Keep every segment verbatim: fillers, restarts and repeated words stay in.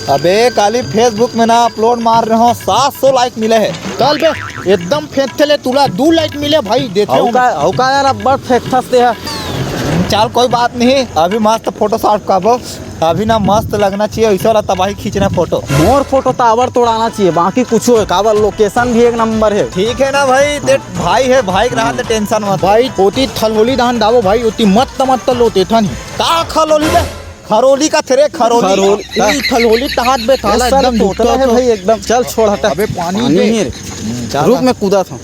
अबे, काली Facebook में ना upload मार रहे हो, सात सौ like मिले हे। चल बे, एकदम फेंकथे ले तुला, दू like मिले भाई, देथे हूँ। हउ का यार, अब्बड़ फेंकथस ते ह। चल, कोई बात नहीं, अभी मस्त Photoshop करबो। अभी ना मस्त लगना चाहिए, ऐसा वाला तबाही खींचना फोटो। मोर फोटो तो आवर तोड़ाना चाहिए, बाकी कुछ हो, काबर location भी एक नंबर है। ठीक है ना भाई, ते भाई है, भाई के रहा ते tension मत। भाई, ओती थलहोली दान दाबो भाई, ओती मत मत लो ते थन। का खलोली बे? खरोली का थेरे खरोली। खरोली, हाँ। ई खलोली तहात बे थाला ए साला एकदम तोतला है भाई, एकदम। चल छोड़ हटा। अबे पानी पानी दे। नहीं रे। हम्म, चल। रुक मैं कूदा था।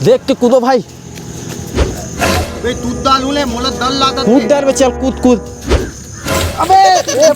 देख के कूदो भाई। अबे तू डालू ले, मोला दल लाता कूद थे। डर बे, चल कूद कूद। अबे, ए।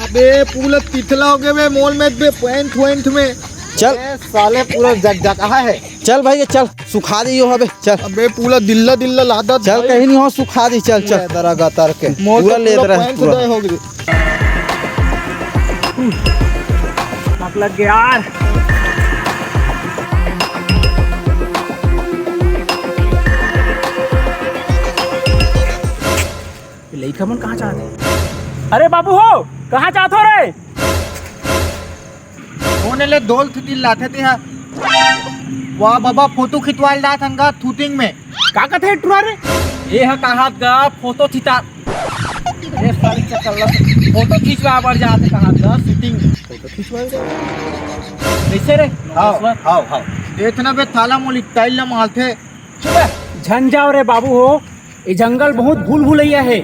अबे पूरा तिथला हो गए बे, मोल में बे, पैंट वैंट में। चल। ए, साले पूरा जग जग है। चल भाई, ये चल, सुखा दे यो हबे, चल। अबे, पूरा दिल्ला दिल्ला लादत चल, भाई। कहीं नहीं हो, सुखा दे, चल, चल। लेदरा गतर के। मोर पूरा तो पूरा लेदरा है, पैंट पूरा। उदय हो गई। लग गया यार। ये लइका मन कहाँ जात हे? अरे बाबू हो, कहाँ जात हो रे? कोने ले दोल थुतिल लाथे ते हा। वाह बाबा, फोटो खिंचवाल डात हन गा थुतिंग में। का कथे टुरा रे? ए हा कहात गा फोटो खिंचा। ए साले चक्कर ला। फोटो खिंचवा बर जात हे कहात गा शूटिंग। फोटो खिंचवा रे। कैसे रे? हाव, हाव, हाव। देखना बे थाला मोली टाइल ला मालथे। चुप है। झन जाओ रे बाबू हो, ये जंगल बहुत भूल भुलैया है।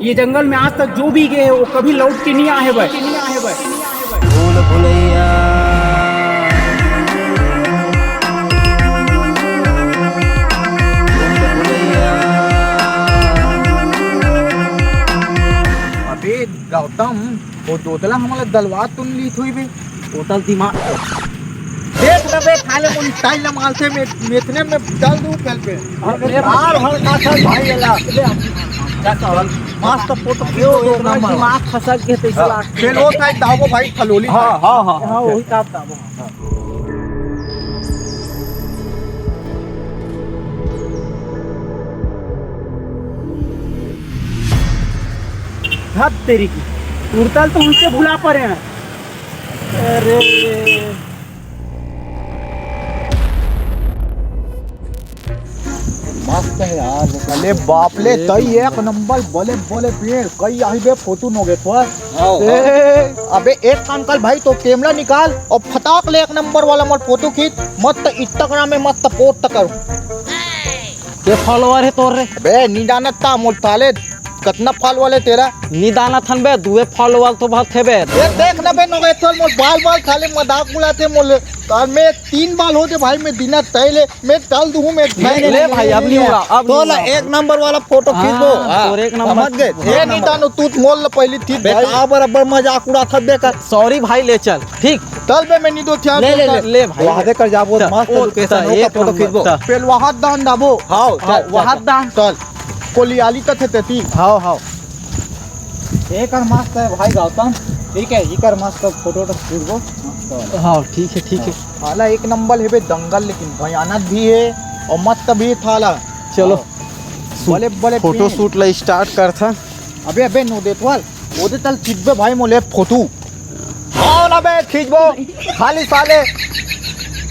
ये जंगल में आज तक जो भी गए हैं, वो कभी लौट के नहीं आए भाई। भूल भुलैया। अबे गौतम, वो तोतला हमला दलवा तुन ली थोई बे। टोटल दिमाग देख ना बे, थाले मोली टाइल ला मालथे में, मेथने में डाल दूं कल पे। अरे यार, हर का था भाई एला। क्या सवाल? मस्त फोटो क्यों एक नंबर। दिमाग खसक के तो इस हाँ। बात। चलो, साइड दाबो भाई, खलोली हाँ, साइड। हाँ, हाँ, हाँ, हाँ, वही काट दाबो। हद तेरी की, टुरतल तो उनसे भुला पड़े हैं। अरे। मस्त है यार। अरे बाप ले, तई एक नंबर बले बले पेड़, कई आही बे फोटो नोगे तो। हाँ, ए, हाँ। अबे एक काम कर भाई, तो कैमरा निकाल और फटाक ले एक नंबर वाला मोर फोटो खींच, मस्त Instagram में मस्त post कर। के follower है तोर रे? बे, नी जानत ता मोल ताले, कतना follower है तेरा? नी जानत हन बे, दुए follower तो बहुत है बे। ये देख ना बे, नोगे थोल मोल बाल बाल खाले मजाक उड़ाते मोल। और मैं तीन बाल होते भाई, मैं दिना तय ले, मैं डाल दूँ मैं। नहीं, नहीं, ले नहीं, भाई, नहीं, अब नहीं नहीं, होगा, अब तो नहीं ना होगा। एक नंबर वाला फोटो खींच लो। हाँ, हाँ, तोर एक नंबर समझ गए? खींच लो। ये नी जानो, तू मोल पहली थी बे, भाई। का बराबर मजाक उड़ाता बे कर। Sorry भाई, ले चल, ठीक। चल बे, मैं नी दो ख्याल ले, ले, करता। ले, ले भाई, वहाँ ले। दे कर जाबो, चल, मस्त ओ, location चल, होगा, एक फोटो नंबर, खींचबो। चल। पेल वहाद दान दाबो। हाव, हाँ, चल, चल, वहाद चल, दान। चल। कोलियाली तक है तेती। हाव, हाव। एक और मस्त है भाई गौतम, ठीक है, इकर मस्त फोटो तो खींचबो। हाव, ठीक है, ठीक है। थाला एक नंबर है बे दंगल, लेकिन भयानक भी है और मस्त भी है थाला। चलो, हाव। शूट, बड़े, बड़े फोटो पेन। शूट ला start करथन। अबे, अबे, नो देतवाल, वो दे तल खींचबे भाई मोले फोटो। हाँ ना बे, खींचबो, खाली साले।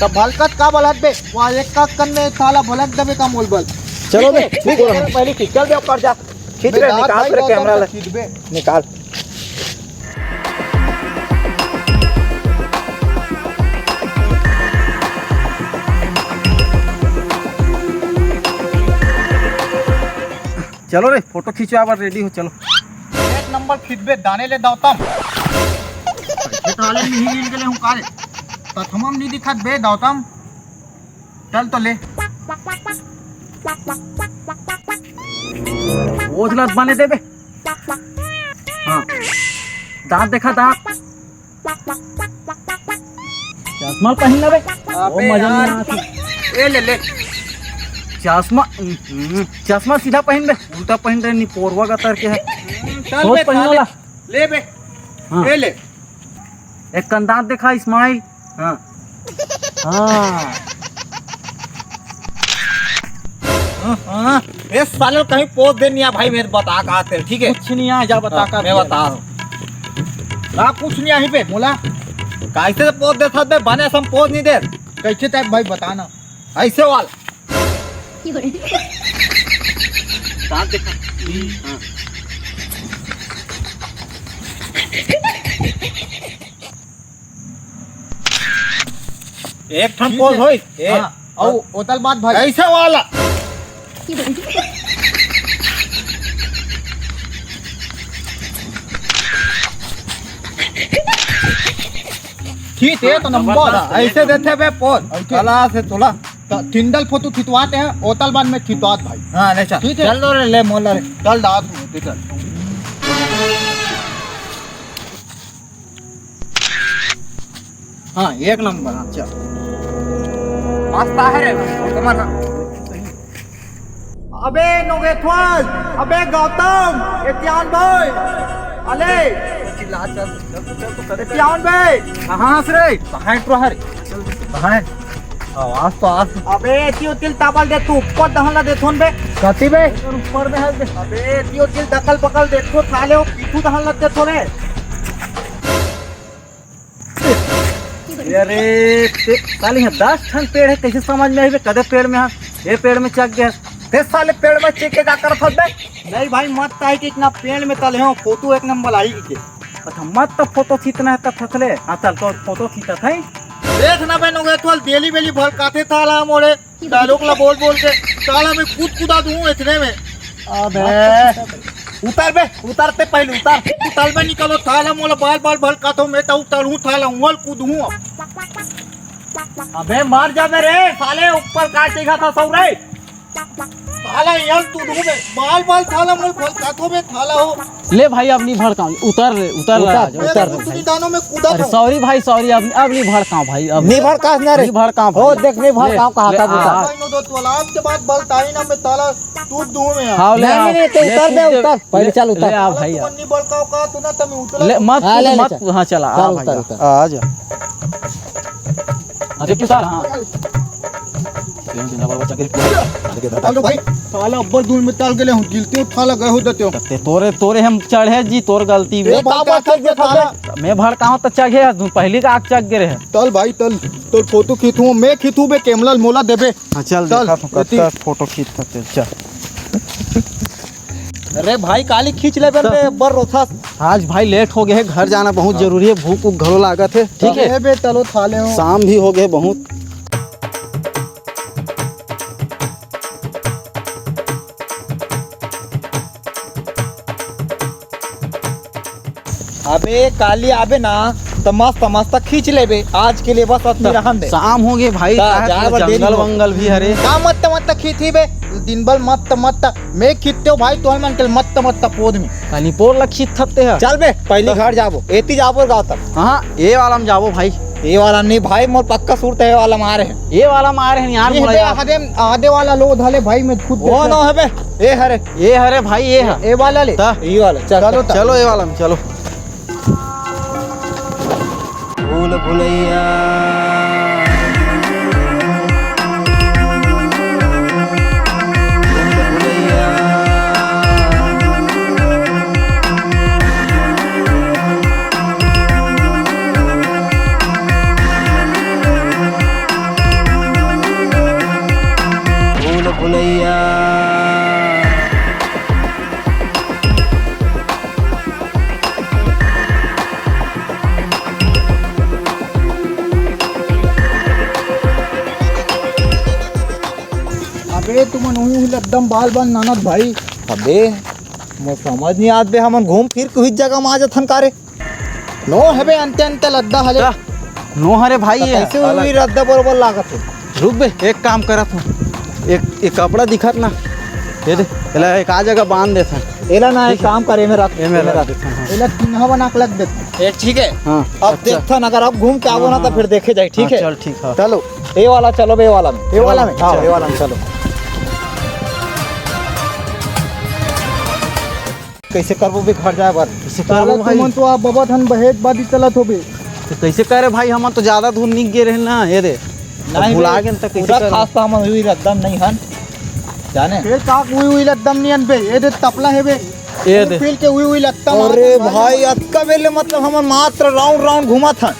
तब भलकत का बलत बे, वहाँ एक का कन्ने थाला भलक दबे का मोल बल। चलो बे, ठीक है, ठीक है, पहले खींच, चल बे, ऊपर जा। खींच बे, बे, दांत निकाल भाई, तेरे दांत कैमरा ले। खींच बे। निकाल। चलो रे, फोटो खींचवा बर ready हो, चलो। एक नंबर खींचबे, दाने ले दौतम। ये तो हाले नहीं मिल गए हूँ कारे। तथमम नहीं दिखत बे दौतम। चल तो ले। ओझलत बने देबे। हाँ। दांत देखा, दांत। चश्मा पहन ले बे। अबे ओ, मजा नहीं यार। आती। ए ले, ले। चश्मा, हम्म, चश्मा सीधा पहन बे। उल्टा पहन रहे, निपोरवा का तर के है। चल सोच बे, पहन खा ले। वाला। ले बे। हाँ। ए ले। एक कन दांत देखा, smile। हाँ। हाँ। हाँ, हाँ। ए साले कहीं पोज दे नहीं आ भाई, मैं बता का आते, ठीक है? कुछ नहीं आ, जा बता हाँ, का मैं दे। बता रहा हूँ। का कुछ नहीं आही बे? मोला कैसे पोज देथस बे? बने सम पोज नहीं दे। कैसे टाइप भाई, बता ना। ऐसे वाला। दांत देखा। हाँ। एक ठन ठीक पोज है। होइस। ए, हाँ, अउ ओतल बात भाई। ऐसे वाला। ठीक है, तो नंबर। ऐसे देथे बे पोज। ऐसे। कला से तोला। त तिंदल फोटो खिंचवाते हैं, ओतल बाद में खिंचवात भाई। हाँ, ले चल। ठीक है। चल लो रे, ले मोला रे। चल दाद में, चल। हाँ, एक नंबर, हाँ, चल। मस्त आहे रे, कमर, हाँ। अबे नोगेथवाल, अबे गौतम, एतियान भाई, अले। एतियान भाई। कहाँ से रे? कहाँ है तू हरे? कहाँ है? आवाज तो आज। अबे एती उतिल ताबल दे तू, ऊपर दहन ला देथोन बे। कति बे? ऊपर में है बे। अबे एती उतिल दखल बकल देखो, साले वो पीछू दहन ला देथो रे। अरे, ते, साले यहाँ दस ठन पेड़ है, कैसे समझ में आही बे? कदे पेड़ में हा, ये पेड़ में चढ़ गया। ते साले पेड़ में चढ़ के का करत हस बे? नहीं भाई, मत ताई कि इतना पेड़ में तले हो, फोटो एक नंबर आई के। अच्छा, मत तो फोटो खींचना है तब थथले। हाँ, चल, तो फोटो खींचत है। देख ना बे नोगेथवाल, डेली बेली भलकाथे थाला मोरे। डायलॉग ला बोल बोल के साला मैं कूद कुदा दूं इतने में। अबे उतर बे, उतरते पहले उतर। उतर बे, निकलो थाला मोला बाल बाल भलकाथो, मैं तो उतर हूँ थाला उंगल कूद हूँ। अबे मर जा बे रे साले, ऊपर का चीखा था सौ रे। साला यार तू दू बे, बाल बाल थाला मोल भलकाथो बे थाला हो। ले भाई, अब नहीं भड़काओ, उतर रे, उतर उतर, राज, उतर उतर। रे। कुछ नहीं दानो में कूदा अरे था। सॉरी भाई, सॉरी, अब, अब नहीं भड़काओ भाई, अब नहीं भड़कास ना रे। नहीं भड़काओ हो, भाई। देख, नहीं ले, भड़काओ, कहा ले, था आ, बता। भाई, नो दो तोला आज के बाद बलताई ना मैं ताला तू दूं में। हाँ, ले, नहीं, आ, नहीं, नहीं, तू ले, उतर कूद बे, दे, उतर। पहले ले, चल, उतर। ले, आ भाई, ले, आ। तू मन्नी बलकाओ का, तू ना तमी उतला। ले, मत, ले, मत, ले, चल। हाँ, चला, आ, चल, आ, उतर, आ जा। उतर, उतर। आ जा। अरे, तू उतर, हाँ। अरे भाई, साला अब्बल दूर में ताल गेले हूँ, गिलते हो, थाला गए हो देते हो। ते तोरे, तोरे हम चढ़े जी, तोर गलती बे। ए, बाबा, चल के थाला। मैं भड़काऊँ तो चढ़े, तू पहली का आग चढ़ गे रहे। तल भाई, तल, तोर फोटो खींचूँ, मैं खींचूँ बे, कैमरा मोला देबे। हाँ, चल, चल, देखा तू एती। कब तक फोटो खींचता, चल, चल। अरे भाई, काली खींच ले बे, तो बे, बर रोथा। आज भाई लेट हो गए है, घर जाना बहुत हाँ। जरूरी है, भूख उख घलो लागत है, ठीक है? ए बे, चलो थाले हो। शाम भी हो गए बहुत। अबे काली आबे ना, त मस्त मस्त खींच लेबे। आज के लिए बस अतनी त रहन दे। शाम हो गए भाई, त का जाए करे, बर देरी जंगल हो। वंगल भी हरे। का मत मत खींची बे, दिन भर मत मत। मैं खींचते हो भाई, तोहर मन के मत मत पोद में। काली पोर ला खींच थकते है। चल बे, पहली तो घर जाबो, एती जाबो गाँव तक। हाँ, ये वाला में जाबो भाई। ये वाला नहीं भाई, मोर पक्का सूट है, ये वाला में आ रहे हैं। ये वाला में आ रहे हैं यार, ये मोला बे, यार। आधे, आधे वाला लो, धाले भाई, मैं खुद वो देख ना है बे, ये हरे। ये हरे भाई, ये है। ये वाला ले। ता? ये वाला, चल, चलो, चल। चलो, ये वाला में चलो। भूल भुलैया। भूल भुलैया। अबे तुमन उही लद्दम बाल बाल नानत भाई। अबे मोर समझ नहीं आत बे, हमन घूम फिर के उही जगह में आ जाथन का रे? नो हबे अंते अंते लद्दा हले। का? नो हरे भाई, त ये कैसे अलग। उही रद्दा बरोबर लागत है? रुक बे, एक काम करत हूँ, एक, एक कपड़ा दिखत ना, ये दे, एला एक आ जगह बांध देथन। एला ना, एक ठीक है। काम कर, एमे रख, एमे एमे रख रख। देथन, हाँ। एला चिन्हा बना के लग देथन। ए, ठीक है। हाँ। अब अच्छा। देखथन, अगर अब घूम के आवो हाँ, ना, हाँ, तो फिर हाँ। देखे जाए, ठीक हाँ, है? चल, ठीक है। चलो, ये वाला चलो बे, ये वाला में, ये वाला में, हाँ, चलो। ये वाला में चलो। कैसे करबो बे घर जाए बर? कैसे करबो साला भाई? तुमन तो आप बबा धन बहेज बादी चलत होबे। तो कैसे करे भाई, हमन तो ज्यादा दूर निक गे रहे ना, ये दे। नहीं अब भुला बे, गेन त कैसे पूरा करबो? खास तो हमन हुई एकदम नहीं हन, जाने। ये का हुई हुई एकदम नहीं हन बे, ये दे तपला है बे। ए दे। फील के उई उई लगता अरे मार भाई, अतका बेले मतलब हमन मात्र राउंड राउंड घूमत हन।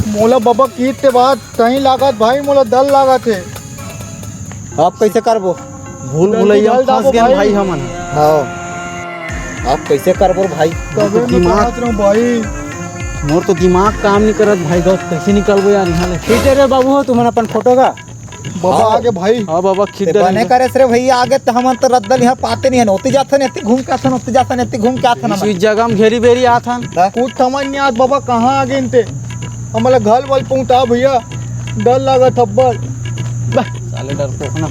मोला बबा कीट के बाद कहीं लागत भाई, मोला डर लागत हे। आप कैसे करबो? भूल भुलैया में फंस गए भाई हमन। हाँ, आप कैसे करबो भाई? तबे तो दिमाग, भाई, मोर तो दिमाग काम नहीं करत भाई। दोस्त, कैसे निकलबो यार यहाँ ले? ठीक है रे बाबू, हो तुमन अपन फोटो का। बाबा आगे भाई। हाँ बाबा, खींच बने करे रे भैया, आगे तो हमन तो रद्दल यहाँ पाते नहीं है। ओती जाथन, एती घूम के आथन, ओती जाथन, एती घूम के आथन। इस जगह में घेरी बेरी आथन। कुछ समझ नहीं आत बाबा, कहाँ आगे इनते? हमला घर वाल पहुँचा भैया, डर लागत अब्बड़। साले डर पोखना।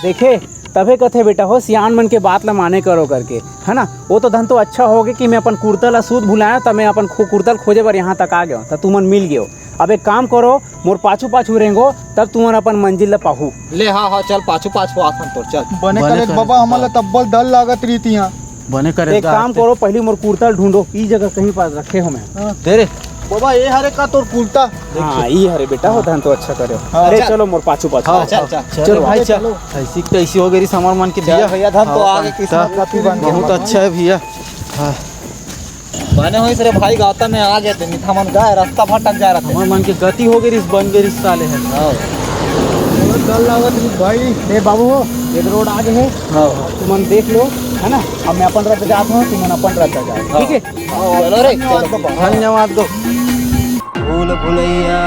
देखे, तभे कथे बेटा हो, सियान मन के बात ला माने करो करके, है ना? वो तो धन तो अच्छा हो गए कि मैं अपन कुर्ता ला सूत भुलाया, तब मैं अपन खो-, कुर्ता ला खोजे बर यहाँ तक आ गया, तो तुमन मिल गए हो। अब एक काम करो, मोर पाछू पाछू रेंगो, तब तुमन अपन मंजिल ला पाहू। ले, हाँ, हाँ, चल, पाछू पाछू आथन तोर, चल। बने करे बाबा, हमन ला तब्बल डर लागत रही थी यहाँ। बने करे एक काम करो, पहली मोर कुर्ता ला ढूंढो, ई जगह कहीं पास रखे हो मैं। हाँ। दे रे। बाबा, ये हरे का तोर कुर्ता? हाँ, ई हरे बेटा, हो धन तो अच्छा करे। हाँ। अरे चल। चलो मोर पाछू पाछू। हाँ, चल, चल। चलो भाई, चल। ऐसी कैसी हो गई हमर मन के भैया? भैया, धन तो हाँ, आगे किस्मत काफी बन गया बहुत हमर। अच्छा है भैया। हाँ। बने होइस रे भाई, गाता में आ गए थे, निथा मन गाय रास्ता भटक जा रहा था। हमर मन के गति हो गई रिस, बन गई रिस साले है। हाँ। बहुत डर लागत रिस भाई। ए बाबू हो, एक रोड आगे है। हाँ। तुमन देख लो, है ना? अब मैं अपन रास्ता जात हूँ, तुमन अपन रास्ता जाओ, हाँ। ठीक है? हाँ, चलो रे, धन्यवाद चलो। बाबा। धन्यवाद दो। भूल भुलैया।